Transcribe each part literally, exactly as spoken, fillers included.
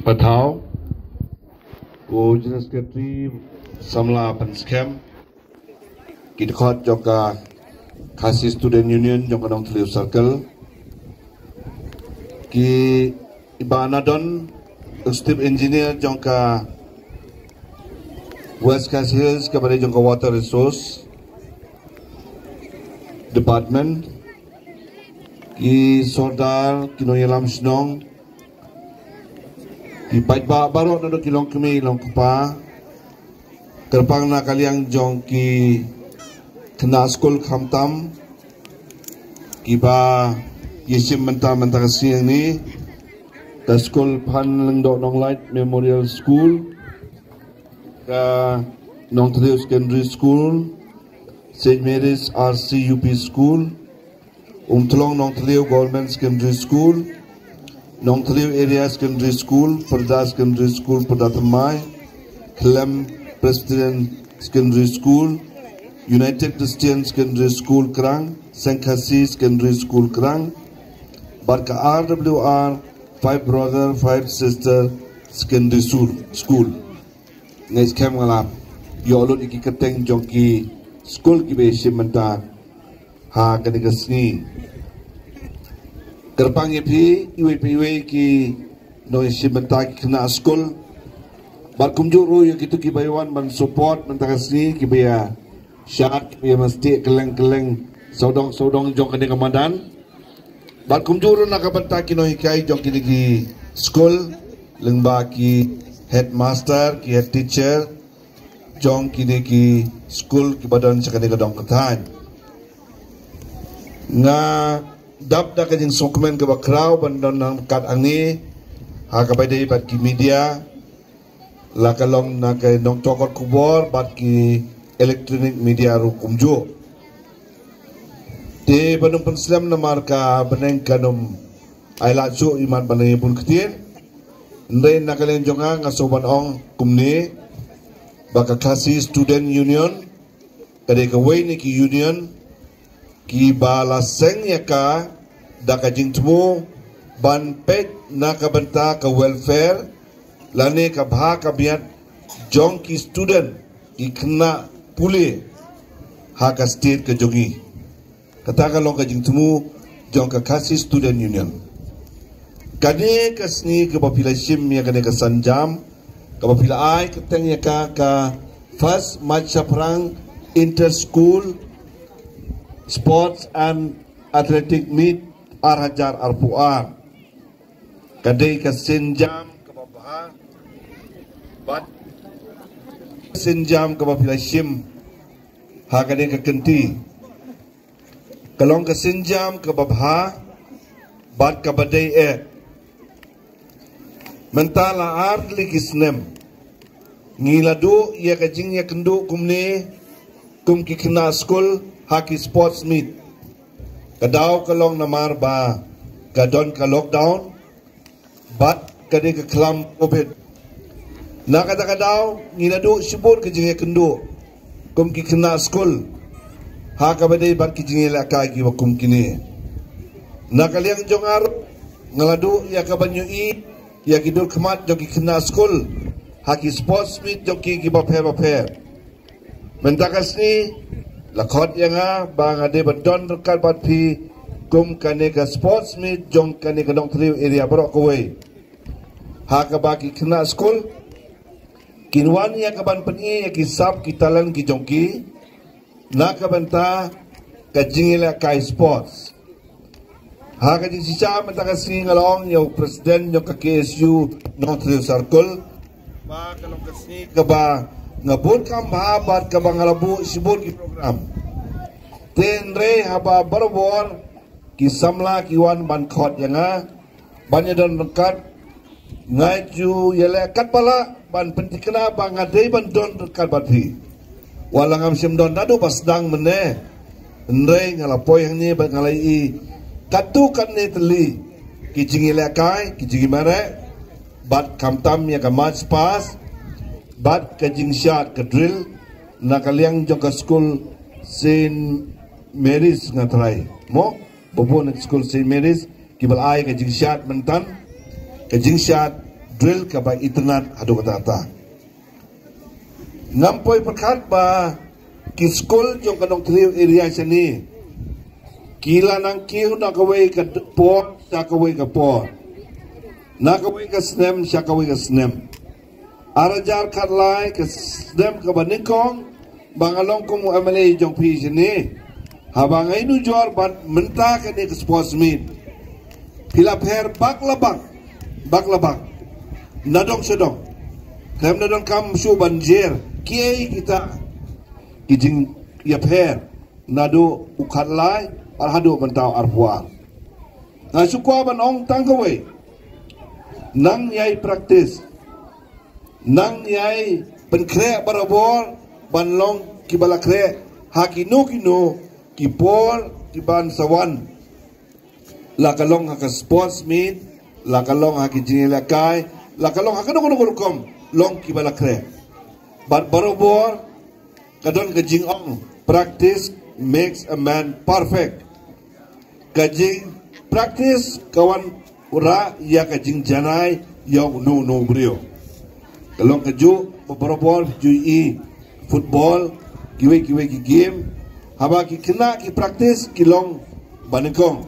Pathaw, u General Secretary, samla ban skhem, ki dkhot jong ka Khasi Student Union jong ka Nongthliew Circle, ki, i Bah Nadon, Executive Engineer jong ka West Khasi Hills, ka bad jong ka Water Resource Department, ki sordar, ki nongïalam shnong, ki paidbah baroh naduh ki longkmie longkpa, kyrpang na ka liang jong ki khynnah skul khamtam kiba ïashim bynta mynta ka sngi hangne, ka skul Phan Lyngdoh Nonglait Memorial School, ka Nongthliew Secondary School, Saint Mary's R C U P School, Umtlong Nongthliew Government Secondary School, Nongthliew Area Secondary School, Pyrda Secondary School, Pyrda Thymmai, Khlem Presbyterian Secondary School, United Christian Secondary School Krang, Seng Khasi Secondary School Krang, bad ka R W R Five Brother Five Sister Secondary School. School. Nga skhem nga la ïoh lut ïa ki kyrteng jong ki skul kiba ïashim bynta ha kane ka sngi. Kyrpang ïa phi iwei pa iwei ki nongïashim bynta, ki khynnah skul, bad kumjuh ruh ïa kito kiba ïawan ban support mynta ka sngi, kiba ïa shad, kiba ïa masti kylleng kylleng sawdong sawdong jong kane ka madan. Bad kumjuh ruh na ka bynta ki nonghikai jong kine ki skul, lyngba ki headmaster, ki head teacher jong kine ki skul kiba don sha kane ka dong ka thaiñ. Nga dap da ka jingsngewkmen kaba khraw ban don ryngkat hangne ha kaba ïadei bad ki media, la ka long na ka nongthoh khubor bad ki electronic media ruh kumjuh. Te ban ym pynslem namar ka bneng kan ym ailad shuh imat ban ïa bun ktien. Hynrei na ka liang jong nga nga sngewbha ban ong kumne, ba ka Khasi Student Union ka dei kawei na ki union kiba la seng ïa ka da ka jingthmu ban peit na ka bynta ka welfare lane ka bha ka miat jong ki student, ki khynnah pule ha ka state ka jong ngi. Kata ka long ka jingthmu jong ka Khasi Student Union. Kane ka sngi kaba phi la shim ïa kane ka sanjam, kaba phi la ai kyrteng ïa ka ka First Mait Shaphrang Inter School Sports and Athletic Meet ar hajar arphew ar. Ka dei ka sienjam kaba bha bad sienjam kaba phi la shim ha kane ka kynti. Ka long ka sienjam kaba bha bad kaba dei eh. Mynta la ar tylli ki snem ngi la duh ïa ka jingïakynduh kumne kum ki khynnah skul ha ki sports meet. Ka daw ka long namar ba ka don ka lockdown bad ka dei ka khlam covid. Na kata ka daw ngi la duh shibun ka jingïakynduh kum ki khynnah skul ha kaba dei bad ki jingïalehkai kiba kum kine. Na ka liang jong nga ruh nga la duh ïa ka ban ïohi ïa ki dur khmat jong ki khynnah skul ha ki sports meet jong ki kiba pher bapher. Mynta ka sngi la khot ïa nga ba nga dei ban don ryngkat bad phi kum kane ka sports meet jong kane ka Nongthliew area baroh kawei. Ha kaba ki khynnah skul kin wan ïa ka ban pyni ïa ki sap ki talent ki jong ki na ka bynta ka jingïalehkai sports. Ha ka jingshisha mynta ka sngi nga la ong ïa u president jong ka K S U Nongthliew Circle ba ka long ka sngi kaba nga bun kam bha bad kaba nga la buh shibun ki program. Te hynrei haba barabor ki samla ki wan ban khot ïa nga ban ïa don ryngkat, nga ju ïaleh katba lah ban pynthikna ba nga dei ban don ryngkat bad phi. Wat la ngam shym don naduh ba sdang mynne, hynrei nga la poi hangne bad nga la ïohi katto katne tylli ki jingïalehkai, ki jingïamareh bad khamtam ïa ka march past bad ka jingshad ka drill na ka liang jong ka skul Saint Mary's nga trai mo. Ba bun na skul Saint Mary's kiba la ai ka jingshad mynta, ka jingshad drill kaba itynnad haduh katta katta. Ngam poi pyrkhat ba ki skul jong ka Nongthliew area shane ki la nang kiew na kawei ka por sha kawei ka por, na kawei ka snem sha kawei ka snem. Ar hajar khatlai ka snem kaba nyngkong ba nga long kum u M L A jong phi shane, haba nga ïanujor bad mynta kane ka sports meet, phi la pher bak la bak, bak la bak, na dong sha dong. Khlem da donkam shuh ban jer kiei kita ki jingïapher naduh u khatlai ar haduh mynta u arphew ar. Nga shu kwah ban ong tang kawei, nang ïai practice, nang ïai pynkhreh barabor ban long kiba la khreh ha kino kino ki por kiban sa wan, la ka long ha ka sports meet, la ka long ha ki jingïalehkai, la ka long ha kano kano ka rukom, long kiba la khreh. Bad barabor ka don ka jingong, practice makes a man perfect. Ka jing practice ka wanrah ïa ka jingjanai ïa uno uno u briew. Ka long kajuh ba barabor ju i football, kiwei kiwei ki game, haba ki khynnah ki practice ki long banyngkong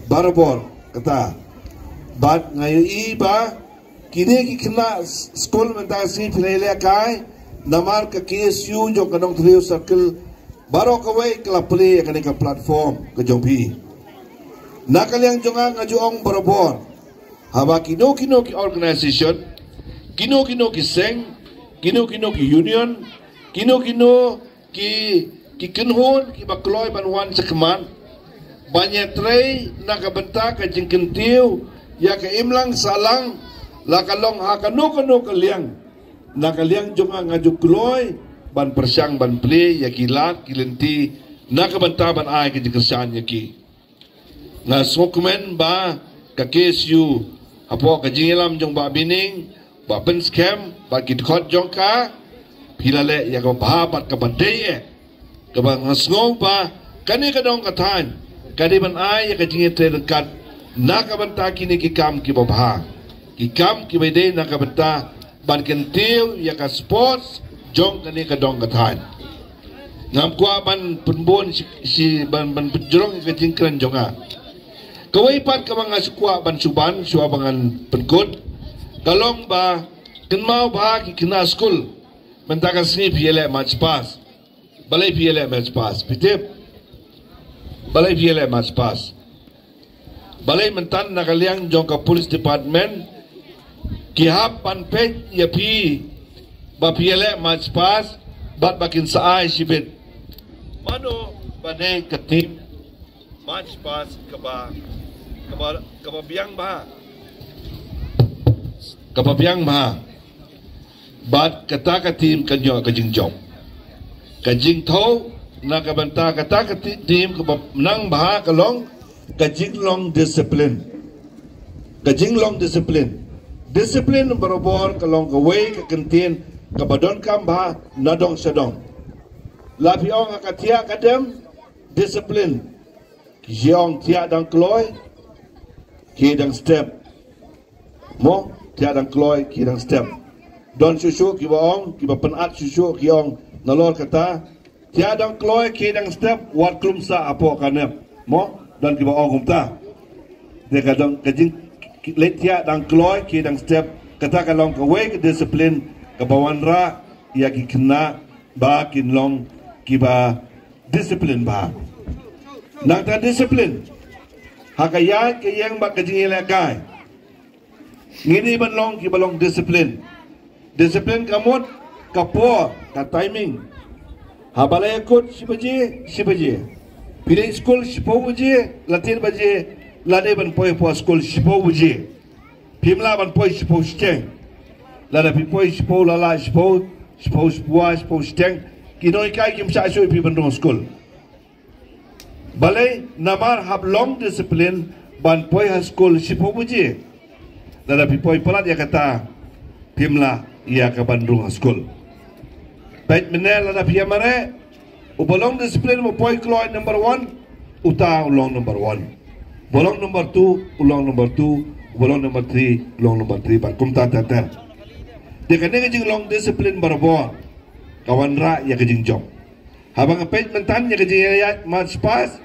barabor kata. Bad nga ïohi ba kine ki khynnah s-, skul mynta ka sngi phi la ïalehkai namar ka K S U jong ka Nongthliew Circle baroh kawei ka la plie ïa kane ka platform ka jong phi. Na ka liang jong nga, nga ju ong barabor, haba kino kino ki organization, kino kino ki seng, kino kino ki union, kino kino ki, ki kynhun kiba kloi ban wan shakhmat ban ïatrei na ka bynta ka jingkyntiew ïa ka imlang sahlang, la ka long ha kano kano ka liang. Na ka liang jong nga, nga ju kloi ban pyrshang ban plie ïa ki lad ki lynti na ka bynta ban ai ka jingkyrshan ïa ki. Nga sngewkmen ba ka K S U hapoh ka jingïalam jong Bah Bining, Bah Pynskhem bad ki dkhot jong ka, phi la leh ïa kaba bha bad kaba dei eh, kaba nga sngew ba kane ka dong ka thaiñ ka dei ban ai ïa ka jingïatrei ryngkat na ka bynta kine ki kam kiba bha, ki kam kiba dei na ka bynta ban kyntiew ïa ka sports jong kane ka dong ka thaiñ. Ngam kwah ban pynbun shi, shi ban, ban pynjrong ïa ka jingkren jong nga. Kawei pat kaba nga shu kwah ban shu ban shuwa ba ngan pynkut, ka long ba kynmaw ba ki khynnah skul mynta ka sngi phi ïaleh march past. Balei phi ïaleh march past? Phi tip? Balei phi ïaleh march past? Balei mynta na ka liang jong ka police department ki hap ban peit ïa phi ba phi ïaleh march past bad ba kin sa ai shibit? Mano ba dei ka team march past kaba, kaba, kaba biang bha, kaba biang bha? Bad kata ka team kan ïoh ka jingjop. Ka jingthaw na ka bynta kata ka ti-, team kaba nang bha ka long ka jinglong discipline. Ka jinglong discipline. Discipline barabor ka long kawei ka kyntien kaba donkam bha na dong sha dong. La phi ong ha ka thiah ka dem, discipline. Ki ong thiah dang kloi, ki dang step. Mo, thiah dang kloi, ki dang step. Don shuh shuh kiba ong, kiba pynat shuh shuh ki ong nalor kata, thiah dang kloi, ki dang step, wat klum sah hapoh ka nep. Mo, don kiba ong kumta. Te ka dang, ka jing, leit thiah dang kloi, ki dang step, kata ka long kawei ka discipline kaba wanrah ïa ki khynnah ba kin long kiba discipline bha. Nangta discipline ha ka ïaid ka ïeng bad ka jingïalehkai. Ngi dei ban long kiba long discipline. Discipline ka mut ka por, ka timing. Haba la ïakut shi baje, shi baje. Phi leit skul shiphew baje, la tied baje, la dei ban poi hapoh skul shiphew baje. Phim lah ban poi shiphew shiteng. Lada phi poi shiphew lala, shiphew, shiphew shiphew, shiphew shiteng, ki nonghikai kim shah shuh ïa phi ban rung skul. Balei? Namar hap long discipline ban poi ha skul shiphew baje. Lada phi poi palat ïa kata, phim lah ïa ka ban rung ha skul. Peit mynne lada phi ïa mareh, uba long discipline, uba poi kloi number one, uta u long number one. Uba long number two, u long number two. Uba long number three long number three bad kumta ter ter. Te kane ka jinglong discipline barabor ka wanrah ïa ka jingjop. Haba nga peit mynta ïa ka jingïaid march past,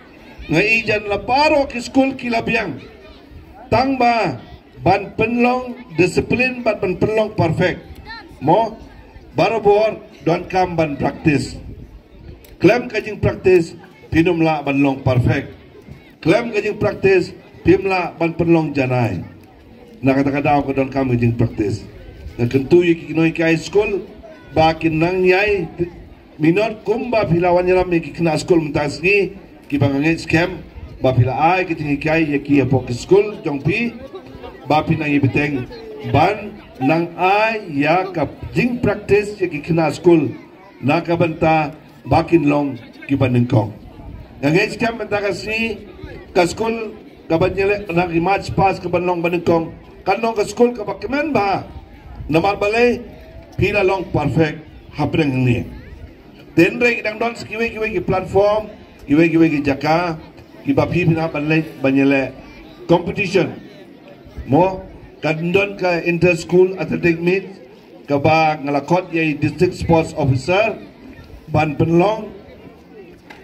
nga i jan la baroh ki skul ki la biang. Tang ba ban pynlong discipline bad ban pynlong perfect, mo, barabor donkam ban practice. Khlem ka jingpractice phin ym lah ban long perfect. Khlem ka jingpractice phim lah ban pynlong janai. Na kata ka daw ka donkam ka jingpractice. Nga kyntu ïa ki nonghikai skul ba kin nang ïai minot kumba phi la wan ïalam ïa ki khynnah skul mynta ka sngi, kiba nga ngeit skhem ba phi la ai ka jinghikai ïa ki hapoh ki skul jong phi, ba phi nang ïa bteng ban nang ai ïa ka jingpractice ïa ki khynnah skul na ka bynta ba kin long kiba nyngkong. Nga ngeit skhem mynta ka sngi ka skul kaba nyngkong na ki march past kaba long ba nyngkong kan long ka skul kaba kmen bha. Namar balei? Phi la long perfect hapdeng hangne. Te hynrei ki dang don sa kiwei kiwei ki platform, kiwei kiwei ki jaka kiba phi phin hap ban leh, ban ïaleh competition. Mo, kan don ka inter school athletic meet kaba nga la khot ïa i District Sports Officer ban pynlong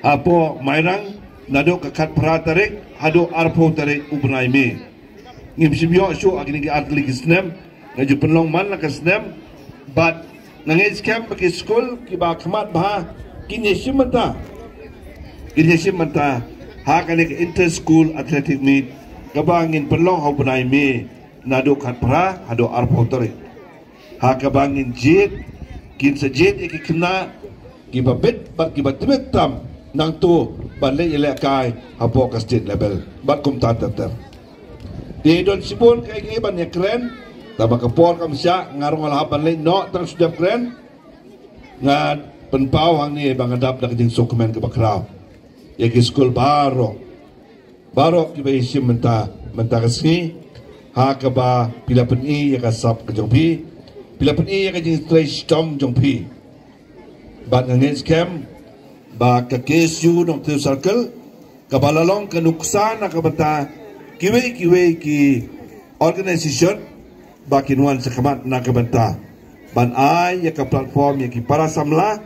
hapoh Mairang naduh ka khatphra tarik haduh arphew tarik u bnai May. Ngim shym ïoh shuh ha kine ki artylli ki snem, nga ju pynlong man la ka snem. Bad nga ngeit skhem ba ki skul kiba khmat bha kin ïashim bynta, kin ïashim bynta ha kane ka inter school athletic meet kaba ngin pynlong ha u bnai May naduh khatphra haduh arphew tarik. Ha kaba ngin jied, kin sa jied ïa ki khynnah kiba bit bad kiba tbit tam nangto ban leit ïalehkai hapoh ka state level bad kumta ter ter. Te don shibun kaei kaei ban ïakren, tangba ka por kam shah, nga ruh nga la hap ban leit noh tang shu dep kren. Nga pynpaw hangne ba nga dap da ka jingsngewkmen kaba khraw ïa ki skul baroh, baroh kiba ïashim mynta, mynta ka sngi, ha kaba phi la pyni ïa ka sap ka jong phi, phi la pyni ïa ka jingtrei shitom jong phi. Bad nga ngeit skhem ba ka K S U Nongthymmai Circle kaba la long ka nuksa na ka bynta kiwei kiwei ki organisation ba kin wan shakhmat na ka bynta ban ai ïa ka platform ïa ki para samla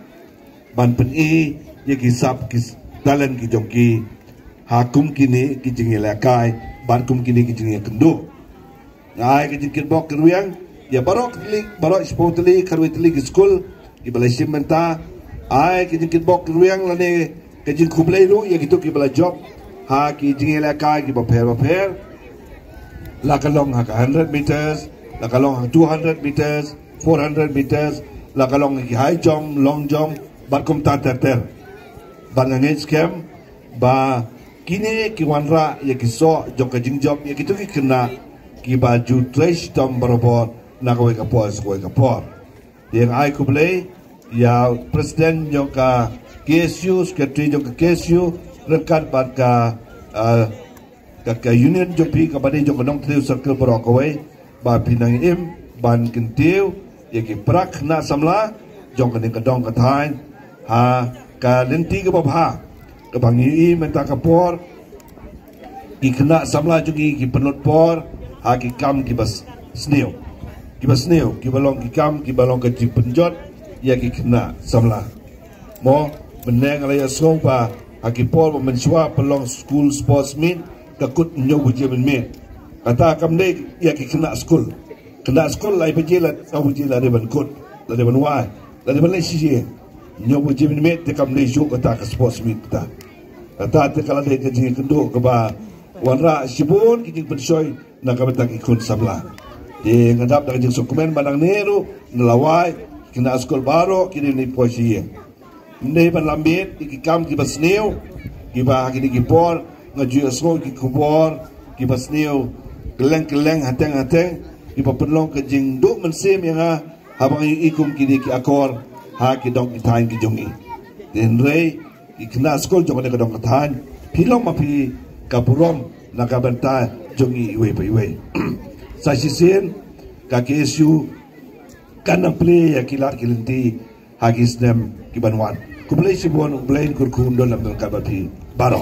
ban pyni ïa ki sap ki talent ki jong ki ha kum kine ki jingïalehkai bad kum kine ki jingïakynduh. Nga ai ka jingkitbok kyrwiang ïa baroh ki tylli, baroh shiphew tylli, khatwei tylli ki skul kiba la shim bynta. Ai ka jingkitbok kyrwiang lane ka jingkhublei ruh ïa kito kiba la jop ha ki jingïalehkai kiba pher ba pher, la ka long ha ka hundred meters, la ka long ha two hundred meters, four hundred meters, la ka long ha ki high jump, long jump bad kumta ter ter. Bad nga ngeit skhem ba kine ki wanrah ïa ki soh jong ka jingjop ïa kito ki khynnah kiba ju trei shitom barabor na kawei ka por sha kawei ka por. Te nga ai khublei ïa president jong ka K S U, secretary jong ka K S U, ryngkat bad ka, ah, ka, ka union jong phi kaba dei jong ka Nongthymmai Circle baroh kawei, ba phi nang im ban kyntiew ïa ki para khynnah samla jong kane ka dong ka thaiñ ha ka lynti kaba bha, kaba ngi ïohi mynta ka por ki khynnah samla jong ngi ki pynlut por ha ki kam kiba s-, sniew, kiba sniew, kiba long ki kam kiba long ka jingpynjot ïa ki khynnah samla. Mo, mynne nga la ïohsngew ba ha ki por ba mynshuwa pynlong school sports meet ka kut hynñiew baje mynmiet. Kata kam dei ïa ki khynnah skul. Khynnah skul lai baje, la saw baje la dei ban kut, la dei ban wai, la dei ban leit sha ïing. Hynñiew baje mynmiet te kam dei shuh kata ka sports meet kata. Kata te ka la dei ka jingkynduh kaba wanrah shibun ki jingpynshoi na ka bynta ki khun samla. Te nga dap da ka jingsngewkmen ba nangne ruh nga la wai ki khynnah skul baroh ki dei ban poi sha ïing. Ym dei ban lambit ïa ki kam kiba sniew kiba ha kine ki por nga ju ïohsngew ki khubor kiba sniew kylleng kylleng, hateng hateng, kiba pynlong ka jingduh mynsiem ïa nga haba nga ïohi kum kine ki akor ha ki dong ki thaiñ ki jong ngi. Te hynrei ki khynnah skul jong kane ka dong ka thaiñ, phi long ma phi ka burom na ka bynta jong ngi iwei pa iwei. Sa shisien ka K S U kan nang plie ïa ki lad ki lynti ha ki snem ki ban wan. Khublei shibun, U Blei un kyrkhu un don lem ryngkat bad phi baroh.